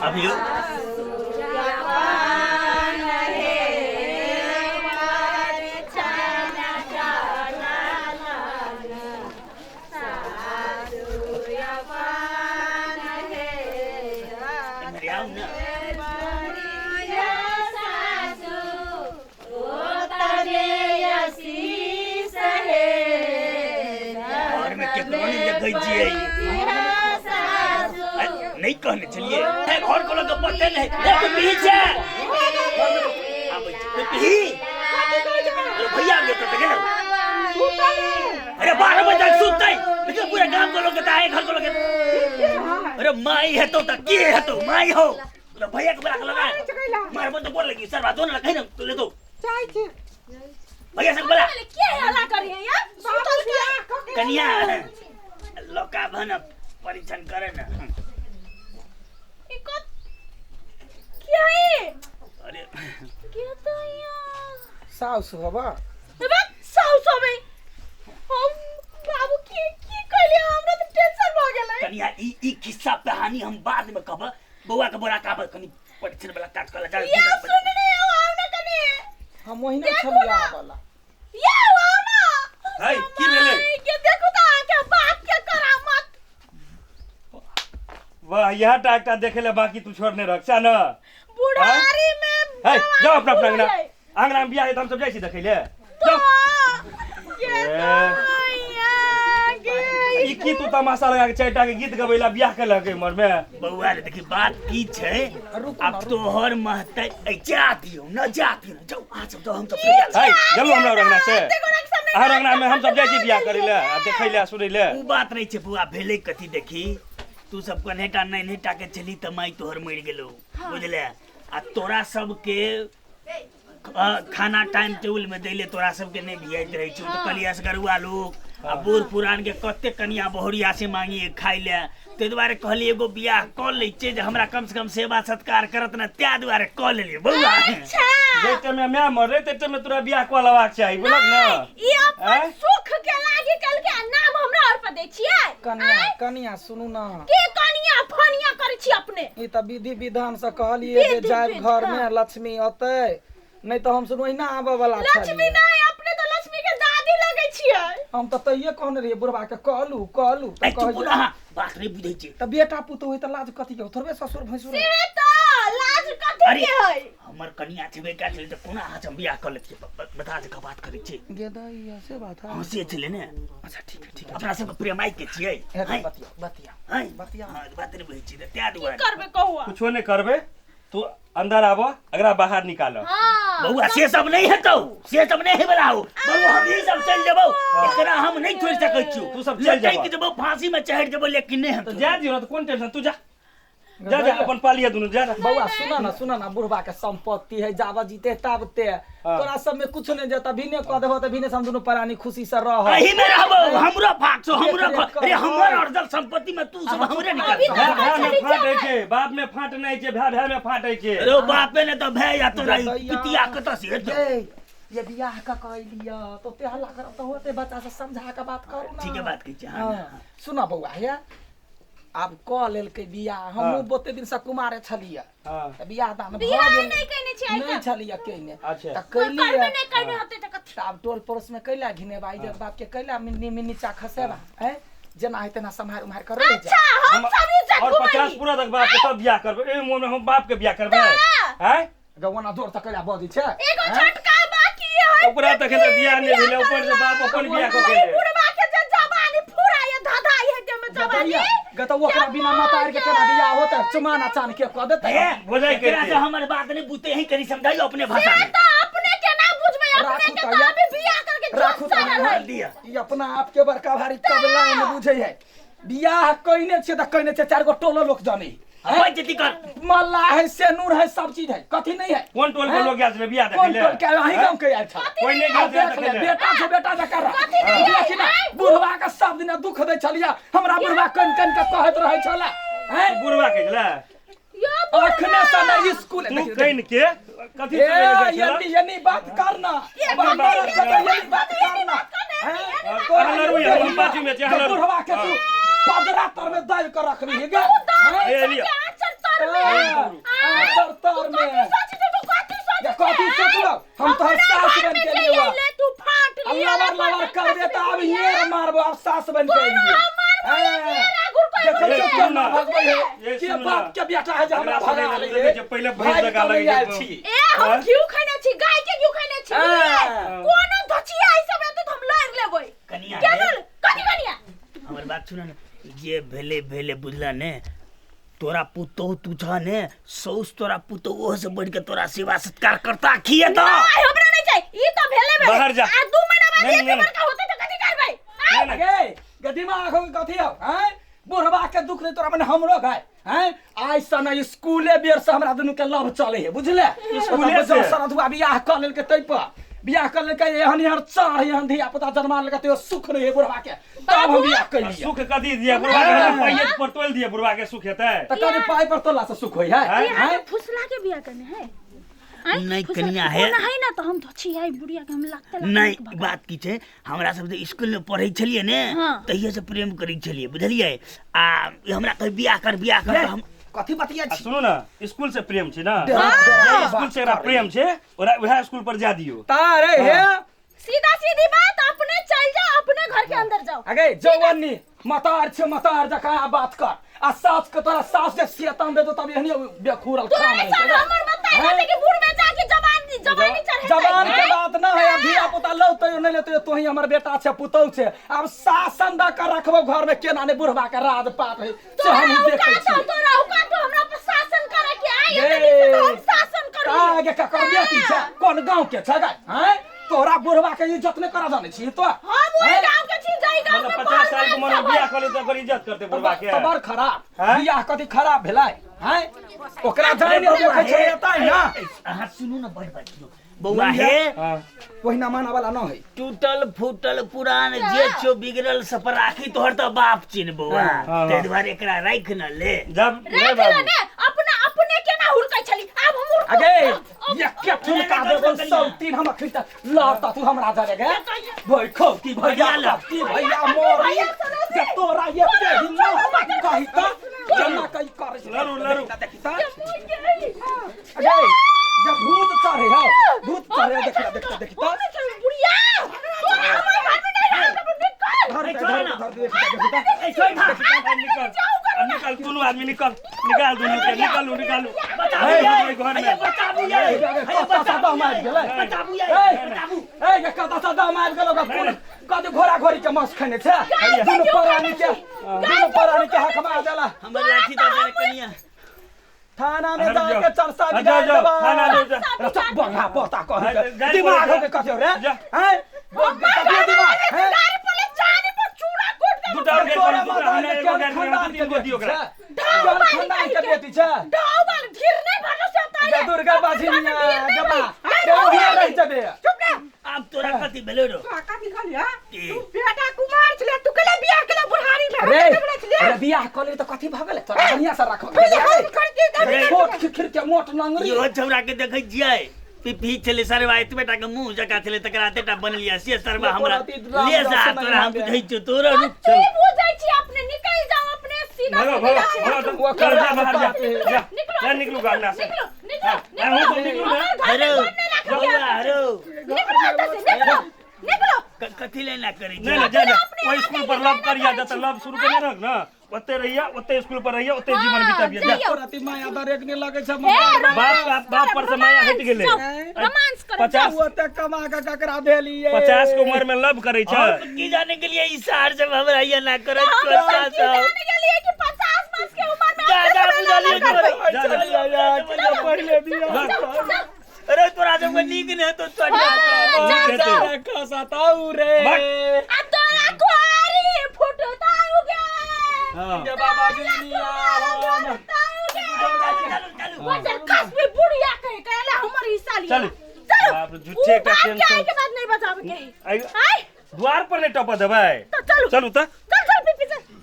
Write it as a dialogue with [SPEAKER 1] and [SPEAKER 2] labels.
[SPEAKER 1] अभी इम्हर आउ ने। घरमे केकरो नहि देखै छियै। नहि कहने छलियै, घर के लोक पते नहि। ए पिपही छै, आबै छै पिपही। अरे भैया आबि गेल गेल। अरे 12 बजे तक सुततै? देखियौ पूरा गाम के लोक के तऽ घर के लोक के। अरे माई हेतौ तऽ की हेतौ, माई हो। अरे भैया के बोला के लगा मारबो तऽ बोल लगी सरवा दोन लगे ना ले दो। भैया सब बोला
[SPEAKER 2] के हल्ला करिए यार सुतल के।
[SPEAKER 1] कनिया लोका भन परीक्षण करे ना।
[SPEAKER 2] ई कत क्या है?
[SPEAKER 1] अरे
[SPEAKER 2] के तो यार
[SPEAKER 3] साउस हबा।
[SPEAKER 2] अबे साउस हबे हम बाबू के की कहलिए, हमरा तो टेंशन भ गेलै।
[SPEAKER 1] कनिया ई ई खिस्सा कहानी हम बाद में कहब। बौआ के बोला काबर कनी परीक्षण वाला काज कर जा।
[SPEAKER 2] या सुन ने आओ ना कने।
[SPEAKER 3] हम ओहिना छलियै आबला।
[SPEAKER 2] या आओ ना।
[SPEAKER 4] है, की भेलै?
[SPEAKER 2] के देखो त आके बाप के करामत।
[SPEAKER 4] वाह, इएह टा एकटा देखे ले बाकी तू छोड़ने रख सएह न।
[SPEAKER 2] बुढ़ारी में
[SPEAKER 4] है, जाओ अपना अपना
[SPEAKER 2] जवानी
[SPEAKER 4] अंगना।
[SPEAKER 2] भूल गई।
[SPEAKER 4] अंगना में बियाह है तऽ हम सब जाइ छी देखै ले।
[SPEAKER 2] तो
[SPEAKER 4] जाओ।
[SPEAKER 2] ये
[SPEAKER 4] ए।
[SPEAKER 2] तो या गे
[SPEAKER 4] ई की तू तमाशा लगा के चारिटा के गीत गबैला बियाह केलक उमर में?
[SPEAKER 1] बौआ रे देखी बात की छै।
[SPEAKER 3] रुकू ना,
[SPEAKER 1] अब
[SPEAKER 3] रुकू।
[SPEAKER 1] तोहर महतै ऐ जा दियौ न, जा दियौ न, जाउ अहाँ सब जाउ, हम सब फेर
[SPEAKER 4] है चलू हमरा अंगना से।
[SPEAKER 2] एते गोरा के सामने
[SPEAKER 4] अहाँ अंगना में हम सब जाइ छी बियाह करै ले आ देखै ले आ सुनै ले।
[SPEAKER 1] उ बात नहीं छै बौआ। भेलै कथी देखी, तू सब कन्हेटा नैन्हेटा के छली तऽ माय तोहर मरि गेलौ, बुझले? आ तोरा सबके खाना टाइम टेबुल में दैले तोरा सबके नहि भियाइत रहै छौ तऽ कहलियै असगरुआ लोक आ बूढ़ पुरान के कते कनिया बहुरिया से मांगी खाइ ले, ताहि दुआरे कहलियै एगो बियाह कऽ लै छियै जे हमरा कम से कम सेवा सत्कार करत ने, ताहि दुआरे कऽ लेलियै बौआ।
[SPEAKER 2] अच्छा
[SPEAKER 4] जाहि टाइम में माय मरले ताहि टाइम में तोरा बियाह कऽ लेबाक चाही, बुझलक ने?
[SPEAKER 2] ई अपन
[SPEAKER 4] आँय?
[SPEAKER 2] सुख के लागी कल के नाम हमरा और पर दै छियै।
[SPEAKER 3] कनिया
[SPEAKER 2] आँय?
[SPEAKER 3] कनिया सुनू ना।
[SPEAKER 2] के कनिया फनिया करै छी अपने?
[SPEAKER 3] ई तऽ विधि विधान से कहलियै जे
[SPEAKER 2] विधि
[SPEAKER 3] जायब
[SPEAKER 2] विधान।
[SPEAKER 3] घर में लक्ष्मी अतै, नहीं तऽ हम सुनू ओहिना आबऽ वाला
[SPEAKER 2] लक्ष्मी
[SPEAKER 3] छलियै।
[SPEAKER 2] नहीं, अपने तो लक्ष्मी के दादी लगै छियै।
[SPEAKER 3] हम तऽ तैये कहने रहियै बुढ़बा के, कहलू कहलू
[SPEAKER 1] ऐ
[SPEAKER 3] तऽ
[SPEAKER 1] चुप
[SPEAKER 3] कहै
[SPEAKER 1] ना, बात नहि बुझै छै।
[SPEAKER 3] तऽ बेटा पुतोह होइ तऽ लाज कथी के, थोड़बे ससुर भैंसुर।
[SPEAKER 2] से तऽ लाज कथी
[SPEAKER 1] अरे
[SPEAKER 2] के है?
[SPEAKER 1] हमर कनिया छेबे कए छलै तऽ कोना अहाँ से हम बियाह कऽ लेतियै? बता दे बात करै छी।
[SPEAKER 3] गेदैया से बात है।
[SPEAKER 1] हँ से छलै ने।
[SPEAKER 3] अच्छा ठीक है, ठीक है।
[SPEAKER 1] अपना सबके प्रेमाइ के छियै।
[SPEAKER 3] हे
[SPEAKER 1] हैं?
[SPEAKER 3] बतिया बतिया
[SPEAKER 1] हैं?
[SPEAKER 3] बतिया।
[SPEAKER 1] हँ, बात नहि बुझै छी तऽ ताहि
[SPEAKER 2] की
[SPEAKER 1] दुआरे
[SPEAKER 2] करबै कहुआ?
[SPEAKER 4] कुछो नहि करबै, तू अंदर आबो, एकरा बाहर निकालो।
[SPEAKER 2] हाँ
[SPEAKER 1] बौआ से सब नहीं हेतौ, से सब नहीं हेबला हो बौआ। हम ई सब चलि जेबौ, एकरा हम नहीं छोड़ि सकै छियौ।
[SPEAKER 4] तू सब चलि
[SPEAKER 1] लटकि
[SPEAKER 4] जेबह।
[SPEAKER 1] जेबौ, फांसी में चढ़ि जेबौ, लेकिन नहीं हम
[SPEAKER 4] तऽ
[SPEAKER 1] छोड़बै।
[SPEAKER 4] जा दियौ ने तऽ कोन टेंशन, तू जा जा जा अपन पालिए दुनू जा जा।
[SPEAKER 3] बौआ सुना ना, सुना ना, बुढ़बा के संपत्ति है जाबा जीते ताबते। तोरा सब में कुछ नहीं जेता, भीने कह देबो तऽ भीने से हम दुनू प्राणी खुशी से रह।
[SPEAKER 1] एही में रहबौ, हमरो भाग छौ, हमरो
[SPEAKER 3] देख
[SPEAKER 1] घर। अरे हमर अर्जल संपत्ति में तू सब हमरे निकाल।
[SPEAKER 2] अभी
[SPEAKER 4] भाय
[SPEAKER 2] तऽ
[SPEAKER 4] भाय में
[SPEAKER 2] चलि
[SPEAKER 4] फाट
[SPEAKER 2] जेबै।
[SPEAKER 4] छै, बाप में फाट नहीं छै, भाय भाय में फाट छै।
[SPEAKER 1] अरे बापे ने तऽ भै या तोरा ई
[SPEAKER 3] दैया।
[SPEAKER 1] पितिया कतऽ से हेतौ?
[SPEAKER 3] ये ये बियाह का कह लिया तो ते हल्ला करब तऽ होते, बच्चा से समझा के बात करू ना।
[SPEAKER 1] ठीके बात कहै छै। हाँ,
[SPEAKER 3] हाँ, सुना बौआ, हे आब कऽ लेलकै बियाह। हमहूँ बहुते दिन से कुमारे छलियै।
[SPEAKER 4] हाँ।
[SPEAKER 3] तऽ बियाह दान भऽ
[SPEAKER 2] बियाह
[SPEAKER 3] गेल।
[SPEAKER 2] नहि कयने छी आइ
[SPEAKER 3] नहीं
[SPEAKER 2] तक।
[SPEAKER 3] छलियै कयने।
[SPEAKER 4] अच्छा।
[SPEAKER 3] तऽ
[SPEAKER 2] करबे
[SPEAKER 3] कैलियै
[SPEAKER 2] नहि करबे होतै तऽ कथी?
[SPEAKER 3] तऽ आब टोल पड़ोस में कैला घिनेबा, इज्जत बाप के कैला मिन्नी मिन्नी चा खसेबा? हैं, जेना है तेना सम्हार उम्हार कर रह जा।
[SPEAKER 2] अच्छा हम सब इज्जत
[SPEAKER 4] और
[SPEAKER 2] घुमाई।
[SPEAKER 4] 50 पूरा तक बाप के तब बियाह करबै, एहि मोन में हम बाप के बियाह करबै? हैं?
[SPEAKER 3] गवना जोर तऽ कैला बजै छै?
[SPEAKER 2] एगो छोटका बाकी है।
[SPEAKER 4] ओकरा तखन तऽ बियाह नहि भेलै, ऊपर से बाप अपन बियाह कऽ के
[SPEAKER 2] ओहि बुढ़वा के जे जवानी फुराय धधाई है देह में जवानी।
[SPEAKER 3] गत ओकरा बिना मतार के केना बियाह होतै? चुमाना चान के कऽ देतै।
[SPEAKER 1] हे,
[SPEAKER 4] बोझै के
[SPEAKER 1] एकरा
[SPEAKER 4] छै।
[SPEAKER 1] से हमर बात नहीं बुझते ही कनी समझाइयो अपने भाषा
[SPEAKER 2] से
[SPEAKER 1] में।
[SPEAKER 2] तऽ अपने के ना बुझबै, अपने
[SPEAKER 3] राखू
[SPEAKER 2] के
[SPEAKER 3] तऽ
[SPEAKER 2] तऽ
[SPEAKER 3] या-
[SPEAKER 2] अभी बियाह करके
[SPEAKER 3] राखू
[SPEAKER 2] जोश
[SPEAKER 3] तऽ
[SPEAKER 2] चढ़ल है।
[SPEAKER 1] दिया।
[SPEAKER 3] ई अपना आप के बड़का भारी कबला में बुझै है। बियाह कइने छियै तऽ कइने छियै, चारि गो टोलो लोक जानै।
[SPEAKER 1] बेइज्जती कर।
[SPEAKER 3] मल्ला है, सेनूर है, सब चीज है, कथी नहीं है?
[SPEAKER 4] कोन टोल के लोग गेल छलै बियाह देखै
[SPEAKER 3] कोन
[SPEAKER 4] ले?
[SPEAKER 3] टोल के? अहीं गाँव के आयल छल।
[SPEAKER 4] कोइ नहि गेल
[SPEAKER 3] आ
[SPEAKER 4] छलै
[SPEAKER 3] देख ले
[SPEAKER 4] देखै ले।
[SPEAKER 3] बेटा छै, बेटा जकाँ रह।
[SPEAKER 2] कथी नहीं है?
[SPEAKER 3] देखी ना, बुढ़वा के सब दिना दुख दै छलियै हमरा। बुढ़वा कन कन के कहैत रहै छला हैं।
[SPEAKER 4] बुढ़वा के छलै?
[SPEAKER 2] यो बुढ़वा।
[SPEAKER 3] अखने से नहीं स्कूल
[SPEAKER 4] तू
[SPEAKER 3] देखी,
[SPEAKER 4] कइन के कथी
[SPEAKER 3] ए
[SPEAKER 4] सुनै ले जाइ छलै?
[SPEAKER 3] यनी यनी बात करना,
[SPEAKER 2] बात
[SPEAKER 3] बात
[SPEAKER 2] नहीं,
[SPEAKER 3] करना,
[SPEAKER 2] ये
[SPEAKER 3] यनी बात करना हैं? तोरा
[SPEAKER 4] अहाँ लड़ू, हम बाजू में छी, अहाँ लड़ू।
[SPEAKER 3] बुढ़वा के तू पदरा तर में दाबि के रखबी गे।
[SPEAKER 2] तू दाबी
[SPEAKER 4] ए,
[SPEAKER 2] छै
[SPEAKER 4] लिअ।
[SPEAKER 2] के आँचल तर तर में।
[SPEAKER 3] हाँ, तर तर में।
[SPEAKER 2] कथी सोची तू, कथी सोची?
[SPEAKER 3] या कथी सोचलो? हम तोहर सास बन के लिए हुआ।
[SPEAKER 2] ले तू फाट लिया।
[SPEAKER 3] लवर लवर कर दे त अब ये मारबो, अब सास बन के लिए। देखै
[SPEAKER 4] ये
[SPEAKER 3] छियौ
[SPEAKER 4] सुन
[SPEAKER 3] केना
[SPEAKER 4] ना।
[SPEAKER 3] भगबै है।
[SPEAKER 4] ये
[SPEAKER 3] के
[SPEAKER 4] सुन ना।
[SPEAKER 3] बाप के बेटा है जे हमरा
[SPEAKER 4] एकरा
[SPEAKER 3] भगा
[SPEAKER 4] सुनै
[SPEAKER 3] ले।
[SPEAKER 4] छै जे पहिले भैंस जकाँ लगै
[SPEAKER 3] आयल
[SPEAKER 4] छै।
[SPEAKER 3] छी।
[SPEAKER 2] ए हम घिउ खैने छी, गाय के घिउ खैने छी।
[SPEAKER 3] हाँ।
[SPEAKER 2] कोनो धचिया ई सब एते त हम लड़ लेबै।
[SPEAKER 1] कनिया
[SPEAKER 2] के
[SPEAKER 1] रे।
[SPEAKER 2] बोल कथी कनिया?
[SPEAKER 1] हमर बात सुन ने, जे भेले भेले, बुझला ने? तोरा पुतोह तू छ ने, सौस तोरा पुतोह से बढ़ के तोरा सेवा सत्कार करता खिए तो।
[SPEAKER 2] नहीं, हमरा नहीं चाहिए। ई त भेले भेले।
[SPEAKER 4] बाहर जा।
[SPEAKER 2] आ 2 महीना बाद
[SPEAKER 4] नहीं,
[SPEAKER 2] एक
[SPEAKER 4] नहीं।
[SPEAKER 2] बड़का होते त कथी करबै?
[SPEAKER 4] नहीं, नहीं।
[SPEAKER 3] गे गे दिमाग हो कथी हो? हैं, बुढ़वा के दुख नहीं तोरा मने हमरो गाय। हैं, आइ से न स्कूले बेर से हमरा दुनू के लव चले है, बुझले?
[SPEAKER 4] स्कूले से?
[SPEAKER 3] सरधुआ बियाह कर लेलकै, तै पर बियाह कर लेलकै, एहन एहन चार एहन धिया पुता जन्मा लेलकै, तैयो सुख नहीं है बुढ़वा के, तब हम बियाह कैलियै।
[SPEAKER 4] सुख कथी दिया बुढ़वा के? हमरा पाइये पर तोल दिया, बुढ़वा के सुख हेतै?
[SPEAKER 3] तऽ कनि पाइ पर तोला से सुख होइ है?
[SPEAKER 4] हैं?
[SPEAKER 3] हैं?
[SPEAKER 2] फुसला के बियाह करने है?
[SPEAKER 1] नहीं, कनिया है।
[SPEAKER 2] नहीं ना, तो हम धचिया बुढ़िया के हम लगते
[SPEAKER 1] नहीं, बात की छै, हमरा सब जे स्कूल में पढ़ै छलियै ने,
[SPEAKER 2] हाँ।
[SPEAKER 1] तहिये से प्रेम करै छलियै, बुझलियै? आ हमरा कहे बियाह कर, बियाह कर, तऽ हम
[SPEAKER 3] कथी बतिया
[SPEAKER 4] आ
[SPEAKER 3] छी?
[SPEAKER 4] सुनू ने, स्कूल से प्रेम छै ना?
[SPEAKER 3] डेरा- डेरा
[SPEAKER 4] स्कूल
[SPEAKER 3] बात
[SPEAKER 4] से एकरा
[SPEAKER 3] करै।
[SPEAKER 4] प्रेम छै, ओकरा वएह स्कूल पर जा दियौ।
[SPEAKER 3] तारे हे।
[SPEAKER 2] सीधा सीधी बात, अपने चल जाओ, अपने घर के अंदर जाओ।
[SPEAKER 3] अगे जवानी मतार छै, मतार जकाँ बात कर, आ सास के तोरा सास जे शैतान दे दो तब एहने बेखूरल
[SPEAKER 2] तोरा
[SPEAKER 3] काम
[SPEAKER 2] ऐसा हमर मत आइ
[SPEAKER 3] हैं?
[SPEAKER 2] कि बूढ़ में जाके जवान जवानी चढ़े।
[SPEAKER 3] जवान के बात ना है, अब धिया पुता लौ तैयो नहीं लेते, तोही हमर बेटा छै, पुतौ छै, अब शासन द के रखबो घर में केना ने बुढ़वा के राज पाट है से
[SPEAKER 2] तोरा
[SPEAKER 3] हम देखै
[SPEAKER 2] औकात हो,
[SPEAKER 3] छी।
[SPEAKER 2] तोरा औकात हो हमरा पर शासन करे के? आइ
[SPEAKER 3] गे।
[SPEAKER 2] एते दिन से तो हम शासन करू।
[SPEAKER 3] आगे ककर बेटी छै, कोन गांव के छै गै? हैं, तोरा बुढ़वा के इज्जत नहीं करा जाने छी तो?
[SPEAKER 2] हम ओहि गांव के छी जाई गांव
[SPEAKER 4] मतलब
[SPEAKER 2] में
[SPEAKER 4] 50 साल के उम्र में
[SPEAKER 2] पहलवान
[SPEAKER 4] बियाह
[SPEAKER 2] सब
[SPEAKER 4] कर ले तऽ ओकर इज्जत करतै बुढ़वा के?
[SPEAKER 3] तो बड़ खराब।
[SPEAKER 4] हैं?
[SPEAKER 3] बियाह कथी खराब भेलै? हैं, ओकरा जाने देखै छै एतै ना।
[SPEAKER 1] अहाँ सुनू ने, बड़ बात सुनू बौआ हे।
[SPEAKER 4] हाँ।
[SPEAKER 3] ओहिना माना वाला न है।
[SPEAKER 1] टूटल फूटल पुरान जे छौ बिगड़ल सब राखी तोहर तऽ बाप चिन बौआ।
[SPEAKER 4] हाँ।
[SPEAKER 1] ताहि दुआरे एकरा राखि न ले।
[SPEAKER 4] जब नहीं
[SPEAKER 2] राख ले
[SPEAKER 4] बाबू
[SPEAKER 2] ने, अपना अपने केना हुड़कै छली, आब हम हुड़कू।
[SPEAKER 3] अगे ये के ठुनका देबो सौ तीन, हम अखन तक लड़ता तू हमरा जरे गे भई खौ की भैया की भैया मोरी जे तोरा ये पे हिम्मत कही त जना कही करे छै।
[SPEAKER 4] लड़ू, लड़ू।
[SPEAKER 3] देखी त अगे ये भूत चढ़े हो, भूत चढ़े, देखी देखी देखी त।
[SPEAKER 2] बुढ़िया, तोरा हमर घर में नहीं रह के निकल।
[SPEAKER 3] धर
[SPEAKER 1] छोड़
[SPEAKER 3] धर
[SPEAKER 1] ना।
[SPEAKER 3] धर, देखी त देखी त।
[SPEAKER 1] ए, छोड़ ना।
[SPEAKER 4] निकल आ, निकल, दुनू आदमी निकल, निकाल दुनू के, निकालू निकालू।
[SPEAKER 1] बताबू
[SPEAKER 4] हे,
[SPEAKER 1] ये,
[SPEAKER 4] ओहि घर में।
[SPEAKER 1] हे, बताबू ये, हे,
[SPEAKER 3] कत्ता सा दम आबि गेलै।
[SPEAKER 1] बताबू ये,
[SPEAKER 3] ए,
[SPEAKER 1] बताबू।
[SPEAKER 3] ए, ये कत्ता सा दम आबि गेल ओकरा? कोन कथी घोड़ा घोड़ी के मांस खेने छै? दुनू प्राणी के, दुनू प्राणी के हक मार देला।
[SPEAKER 1] हमर लाठी दऽ दे कनिया।
[SPEAKER 3] थाना में
[SPEAKER 4] अरे
[SPEAKER 3] जाके
[SPEAKER 4] जाओ।
[SPEAKER 3] चरसा
[SPEAKER 4] जाओ,
[SPEAKER 3] बिगाड़
[SPEAKER 4] जाओ,
[SPEAKER 3] देबा।
[SPEAKER 4] थाना ले जा।
[SPEAKER 3] अरे चुप, बंगा पोता कह
[SPEAKER 4] अरे,
[SPEAKER 3] के
[SPEAKER 4] गाड़ी
[SPEAKER 3] दिमाग
[SPEAKER 4] पर
[SPEAKER 3] हो के कथी हो रे?
[SPEAKER 4] जा।
[SPEAKER 3] हैं, कथी दिमाग हैं?
[SPEAKER 2] गाड़ी पर ले जाने पर चूड़ा कूट दे।
[SPEAKER 4] दूटा और गाड़ी
[SPEAKER 3] तोरा
[SPEAKER 4] पर, दूटा,
[SPEAKER 3] माता
[SPEAKER 4] हमरा
[SPEAKER 3] के
[SPEAKER 4] एगो
[SPEAKER 3] केहन
[SPEAKER 4] गाड़ी पर,
[SPEAKER 3] खानदान
[SPEAKER 4] तीन
[SPEAKER 3] के
[SPEAKER 4] गो
[SPEAKER 3] बेटी
[SPEAKER 4] दियौ
[SPEAKER 3] छै?
[SPEAKER 4] ओकरा।
[SPEAKER 3] केहन खानदान के बेटी छै?
[SPEAKER 2] डाउ बाल धीर नहीं भरलो से ताई।
[SPEAKER 3] गे दुर्गा बाझिनिया गबा के रहि जेबे।
[SPEAKER 2] चुप रे।
[SPEAKER 1] आब तोरा कथी भेलो रो?
[SPEAKER 2] कथी कहलिया?
[SPEAKER 1] की?
[SPEAKER 2] तू बेटा कुमार छले, तू केले बियाह केले बुढ़ारी में?
[SPEAKER 3] रे
[SPEAKER 2] हम केले छले?
[SPEAKER 3] अरे बियाह कऽ लेली तऽ कथी भऽ गेलै? तोरा बढ़िआँ से राखब।
[SPEAKER 2] पहिले हम करती तब।
[SPEAKER 3] छोट खिखिर के मोट नंगरी।
[SPEAKER 1] इहो छौड़ा के देखै छियै, पिपही छलै सरवा, एतबे टा के मुंह जकाँ छलै, तकरा एते टा बनलियै से सरवा हमरा ले जा। तोरा हम बुझै छियौ, तोरा रुक।
[SPEAKER 2] तू बुझै छी? अपने निकल जाओ, अपने सीधा
[SPEAKER 4] भगो
[SPEAKER 2] सीधा
[SPEAKER 4] भगो
[SPEAKER 2] जाओ।
[SPEAKER 4] भगो,
[SPEAKER 3] वो
[SPEAKER 4] चल जा बाहर, जा
[SPEAKER 3] करबा
[SPEAKER 4] जा।
[SPEAKER 2] निकलो।
[SPEAKER 4] जा, निकलू गामना से।
[SPEAKER 2] निकलो निकलो।
[SPEAKER 4] हाँ,
[SPEAKER 2] निकलो।
[SPEAKER 4] हाँ, निकलू ना।
[SPEAKER 2] हमर घर में
[SPEAKER 1] हरो
[SPEAKER 2] घर नहीं राखब।
[SPEAKER 1] बौआ हरो।
[SPEAKER 2] निकलो एतऽ से, निकलो निकलो।
[SPEAKER 1] कथी ले ना करै
[SPEAKER 4] नहीं
[SPEAKER 1] छै?
[SPEAKER 4] नहीं, जा जा।
[SPEAKER 2] अपने
[SPEAKER 4] ओहि
[SPEAKER 2] आप
[SPEAKER 4] स्कूल
[SPEAKER 2] के
[SPEAKER 4] पर लव
[SPEAKER 2] निकलना
[SPEAKER 4] करिया,
[SPEAKER 2] पड़ै
[SPEAKER 4] जतऽ
[SPEAKER 2] छै।
[SPEAKER 4] लव शुरू केने रह ना, ओते रहिया, ओते स्कूल पर रहिया, ओते जीवन
[SPEAKER 2] हाँ,
[SPEAKER 4] बिताबिया, जा।
[SPEAKER 2] जइयौ।
[SPEAKER 3] तोरा ती माया दरेक नहि लगै छै।
[SPEAKER 2] हे,
[SPEAKER 3] मगर
[SPEAKER 4] बाप बाप बाप पर से माया हटि गेलै।
[SPEAKER 2] जाओ, रोमांस करो।
[SPEAKER 4] 50
[SPEAKER 3] ओते कमा के ककरा भेलियै?
[SPEAKER 4] 50 के उम्र में लव करै छै।
[SPEAKER 1] हम की जाने के लिए ई सार सब हमरा ये ना करत
[SPEAKER 2] हम
[SPEAKER 1] छोटा
[SPEAKER 2] सब की
[SPEAKER 1] सब
[SPEAKER 2] जाने गेलियै कि 50 वर्ष के उम्र में
[SPEAKER 1] जा जा,
[SPEAKER 2] अपने
[SPEAKER 1] बुझलियै
[SPEAKER 2] करबै।
[SPEAKER 1] तोरा।
[SPEAKER 4] जा, जा।
[SPEAKER 3] पहिले बियाह
[SPEAKER 2] जाओ, जाओ।
[SPEAKER 1] अरे तोरा सबके नीक नहि हेतौ तोरा।
[SPEAKER 2] हाँ, जा,
[SPEAKER 4] हेतै।
[SPEAKER 2] जाओ।
[SPEAKER 3] खसताउ रे।
[SPEAKER 4] बक।
[SPEAKER 2] आ तोरा कुआरी फुटताउ गे।
[SPEAKER 4] हाँ।
[SPEAKER 3] गे बाबाजी मियाँ हम।
[SPEAKER 1] चलू चलू।
[SPEAKER 2] वो जरकस भी बुढ़िया कहे कहला हमर हिस्सा लिया।
[SPEAKER 4] चलू।
[SPEAKER 2] चलो।
[SPEAKER 4] बाप रे, झूठे
[SPEAKER 2] ऊ
[SPEAKER 4] का
[SPEAKER 2] बाप के
[SPEAKER 4] टेंशन।
[SPEAKER 2] आइ के बाद नहीं बचावे के है।
[SPEAKER 4] आइ-
[SPEAKER 2] आइ
[SPEAKER 4] द्वार पर नहीं टपऽ देबै।
[SPEAKER 2] तो चलू।
[SPEAKER 4] चलू तऽ।
[SPEAKER 2] चल चल।